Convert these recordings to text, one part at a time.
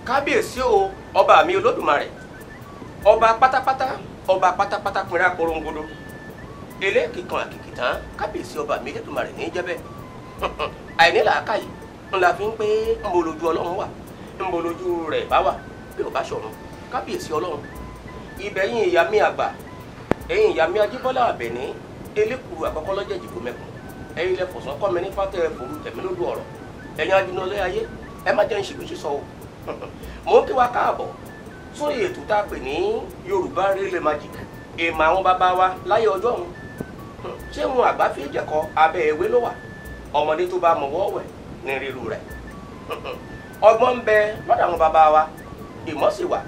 Kábíyèsí o, ọba mi Olódùmarè, ọba pátápátá, ọba pátápátá pinra korongodo, eléèkìkan àkìkìtàn, kábíyèsí ọba mi Olódùmarè ní jẹ́bẹ̀. Àìní làákàyè ńlá fi ń pé ńbo lójú Ọlọ́run wà, ńbo lójú rẹ̀ bá wà, bí ò bá ṣọ̀run, kábíyèsí Ọlọ́run. Ibẹ̀yìn ìyá mi àgbà, ẹ̀yìn ìyá mi Ajíbọ́lá Àbẹ̀ní, elékuru àkọ́kọ́ lọ́jọ́ ìdìbò mẹ́kùn, ẹ̀yin lẹ fọ̀sán kọ́ mi ní fátẹ́ fòru tẹ̀mí lójú ọ̀rọ̀, ẹ̀yin adúnọlé ayé, ẹ má jẹ́ ń ṣèlú sísọ o. Mo ń kí wa káàbọ̀ sórí ètò tá a pè ní Yorùbá Real Magic, èèmọ̀ àwọn bàbá wa láyé ọjọ́ òun. Ṣé wọn àgbà fi jẹ̀kọ abẹ́ ewé ló wà? Ọmọdé tó bá mọwọ́ wẹ̀ ní ríru rẹ̀. Ọgbọ́n ń bẹ lọ́dọ̀ àwọn bàbá wa, ìmọ̀ sì wà.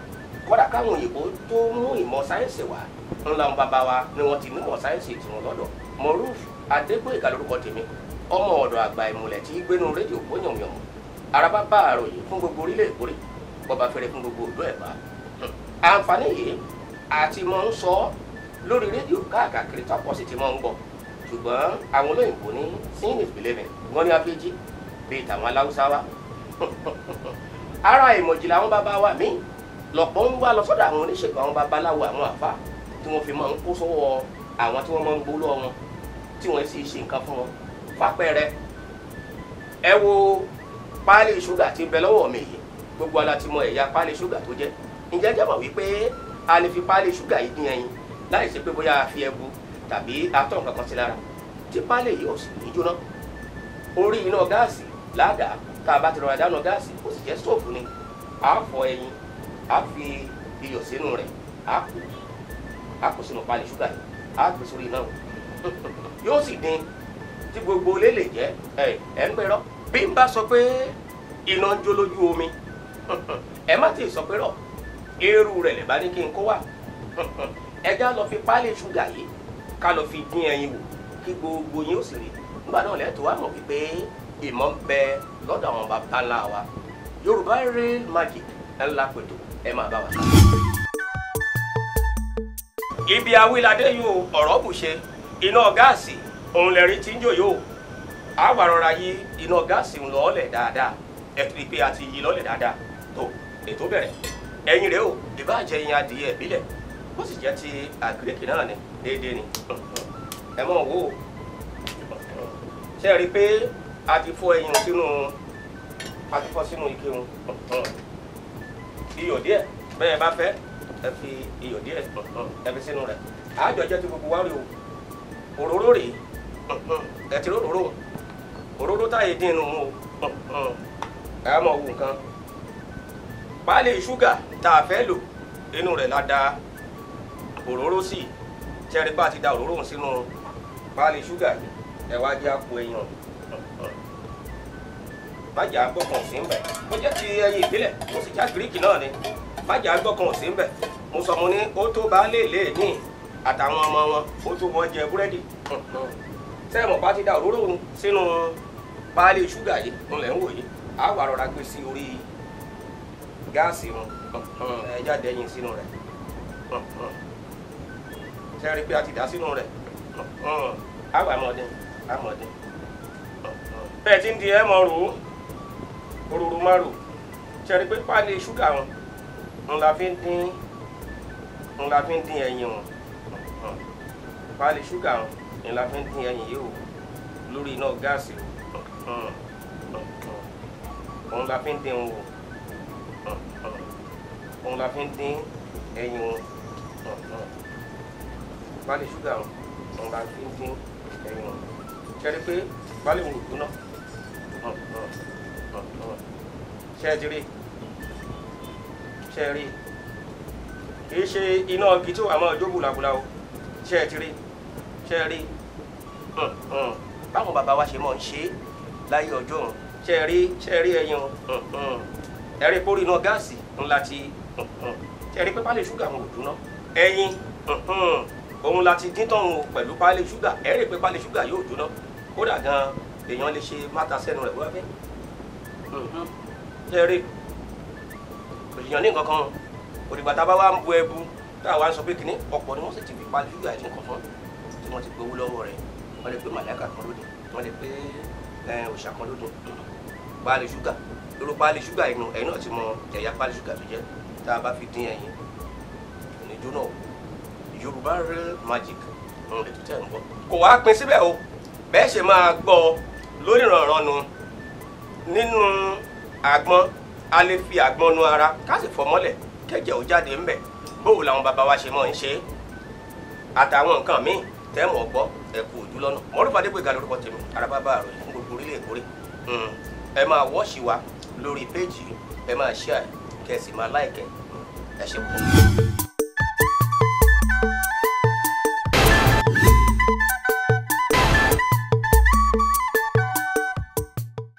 Kódà káwọn òyìnbó tó mú ìmọ̀ sáyẹ́ǹsì wá, ńlá àwọn bàbá wa ni wọ́n ti mímọ̀ sáyẹ́ǹsì tiwọn lọ́dọ̀. Moruf Adégbóyèga lórúkọ tèmi, ọmọ ọ̀dọ̀ àgbà ìmùlẹ̀ tí gbénu rédíò kó yànmùyànmù. Araba bá àròyé fún gbogbo orílẹ̀ èkórè, bọba fẹ́rẹ̀ fún gbogbo òdó ẹ̀bá. Àǹfààní yìí àti mọ̀ ń sọ lórí rédíò káàkiri tọ́pọ̀ sì ti mọ̀ ń gbọ́. Ṣùgbọ́n àwọn olóyìnbó ní seeing is believing, wọ́n ní afẹ́jí bíi tàwọn aláwùsá wa. Ara ìmọ̀jì làwọn bàbá wa míì lọ́pọ̀ ń wá lọ sọ́dọ̀ àwọn oníṣègùn, àwọn babaláwo, àwọn àfáà tí wọ́n fi máa ń kó sọ́wọ́ àwọn tí wọ́n máa ń gbó lọ́wọ́ wọn, tí wọ́n sì ṣe nǹkan fún wọn. Fàpẹẹrẹ, ẹ wo páálí ṣúgà tí ń bẹ lọ́wọ́ mi yìí, gbogbo ala ti mọ ẹ̀yà páálí ṣúgà tó jẹ́. Ǹjẹ́ jẹ́ mọ̀ wípé a lè fi páálí ṣúgà yìí dín ẹyin láì ṣe pé bóyá a fi ẹbu tàbí atọ́ nǹkan kan sí lára, tí páálí yìí ò sì ní jóná. Orí iná gáàsì ládàá, tá a bá ti rọra dáná gáàsì, ó sì jẹ́ stóòfù ni, a fọ ẹyin, a fi iyọ̀ sínú rẹ̀, a kó sínú páálí ṣúgà yìí, a gbé sórí iná, yóò sì dín tí gbogbo olé lè jẹ́. Ẹ ń gbẹ́rọ́ bí n bá sọ pé iná ń jó lójú omi, ẹ má tí ì sọ pé rọ, eérú rẹ̀ lè bá ní kí n kó wà. Ẹja lọ fi páálí ṣúgà yìí ká lọ fi dín ẹyin wò kí gbogbo yín ó sì rí. Nígbà náà lẹ́tọ̀ọ́ wá mọ̀ wípé ìmọ̀ ń bẹ lọ́dọ̀ àwọn bàbá ńlá wa. Yorùbá Real Magic ńlá pẹ̀tọ́, ẹ máa bá wa. Ibi awíládé yóò ọ̀rọ̀ bù ṣe, iná gáàsì òun lẹ́rìí tí ń jò yóò. A wà rọra yí iná gáàsì ń lọ́ọ̀lẹ̀ dáadáa, ẹ ti rí i pé a ti yí lọ́ọ̀lẹ̀ dáadáa. Tó ètò bẹ̀rẹ̀, ẹyin rèé o, ìbá jẹ́ ẹyin adìyẹ ìbílẹ̀, ó sì jẹ́ ti àgíríkì náà ni, déédéé ni. Ẹ mọ̀ wò ó, ṣe é rí i pé a ti fọ́ ẹyin sínú, a ti fọ́ sínú ike wọn. Iyọ̀ díẹ̀ bẹ́ẹ̀ bá fẹ́, ẹ fi iyọ̀ díẹ̀ ẹ fi sínú rẹ̀. Àjọ jẹ́ ti gbogbo wa rí o. Òróró rèé, ẹ ti róróró, òróró táyé dín inú mu o. Ẹ mọ̀ wò nǹkan. Páálí ṣúgà tá a fẹ́ lò, inú rẹ̀ la da òróró sí. Ṣẹ́rí bá ti da òróró sínú páálí ṣúgà yìí, ẹ wá jẹ́ àpò ẹyin. Májà gbọ́kàn sí ń bẹ̀. Ó jẹ́ ti ẹyin ìbílẹ̀, ó sì já gíríkì náà ni. Májà gbọ́kàn sí ń bẹ̀. Mo sọ mo ní ó tó bá lè lè ní àtàwọn ọmọ wọn, ó tó wọn jẹ búrẹ́dì. Sẹ́ẹ̀mọ̀ bá ti da òróró sínú páálí ṣúgà yìí, ń lẹ̀ ń wò yìí, á wà rọra gbé sí orí gáàsì wọn, ẹ jáde ẹyin sínú rẹ̀. Ṣe rí i pé a ti dà sínú rẹ̀? Á wà mọ̀ọ́dín, á mọ̀ọ́dín. Bẹ́ẹ̀ tí ń di ẹ mọ̀ rò ó, òróró má rò. Ṣe rí i pé páálí ṣúgà wọn ń la fi ń dín, ń la fi ń dín ẹyin wọn. Páálí ṣúgà wọn ń la fi ń dín ẹyin yìí o lórí iná gáàsì o. Òun la fi ń dín o. Òun la fi ń dín ẹyin wọn. Páálí ṣúgà wọn òun la fi ń dín ẹyin wọn. Ṣe rí i pé páálí wọn ò gbóná? Ṣe é ti rí? Ṣe é rí? Kì í ṣe iná igi tí wàá máa jó bùlàbùlà o. Ṣe é ti rí? Ṣe é rí? Báwọn bàbá wa ṣe máa ń ṣe láyé ọjọ́ òun. Ṣe é rí? Ṣe é rí ẹyin o? Ẹ rí pórí iná gáàsì ńlá ti. Ṣe é rí pé páálí ṣúgà wọn ò dúná? Ẹyin òun la ti dín tán o pẹ̀lú páálí ṣúgà. Ẹ rí pé páálí ṣúgà yóò jóná. Kódà gan-an èèyàn lè ṣe máta sẹ́nu rẹ̀ bó bá fẹ́. Ṣe é rí? Òṣìyàn ní nǹkan kan òdìgbà tá a bá wá ń bu ẹbu tá a wá ń sọ pé kínní ọ̀pọ̀ ni wọ́n sì ti fi páálí ṣúgà dín nǹkan fún tí wọ́n ti gbowó lọ́wọ́ rẹ̀. Wọ́n lè pé màláìkà kan lódì, wọ́n lè pé òòṣà kan lódì. Páálí ṣúgà lórí páálí ṣúgà inú ẹ̀yin náà ti mọ ẹ̀yà páálí ṣúgà tó jẹ́ tá a bá fi dín ẹyin òní jóná o. Yorùbá Real Magic ń lè tó tẹ̀ ń bọ̀. Kò wá pin síbẹ̀ o, bẹ́ẹ̀ ṣe máa gbọ́ lórí ìrànràn nu nínú àgbọn. A lè fi àgbọn nu ara ká sì fọ́ mọ́lẹ̀ kẹ́jẹ̀ ó jáde ńbẹ̀. Bóò làwọn bàbá wa ṣe máa ń ṣe àtàwọn nǹkan míì tẹ́mọ̀ gbọ́. Ẹ kú ojú lọ́nà. Mọ̀rúfà Adégbóyèga lórúkọ tèmi, Àràbàbà àròyìn fún gbogbo orílẹ̀ èkórè. Ẹ máa wọ́ọ̀ṣì wa lórí péèjì, ẹ máa share, kẹ́ ẹ sì máa like. Ẹ ṣe púpọ̀.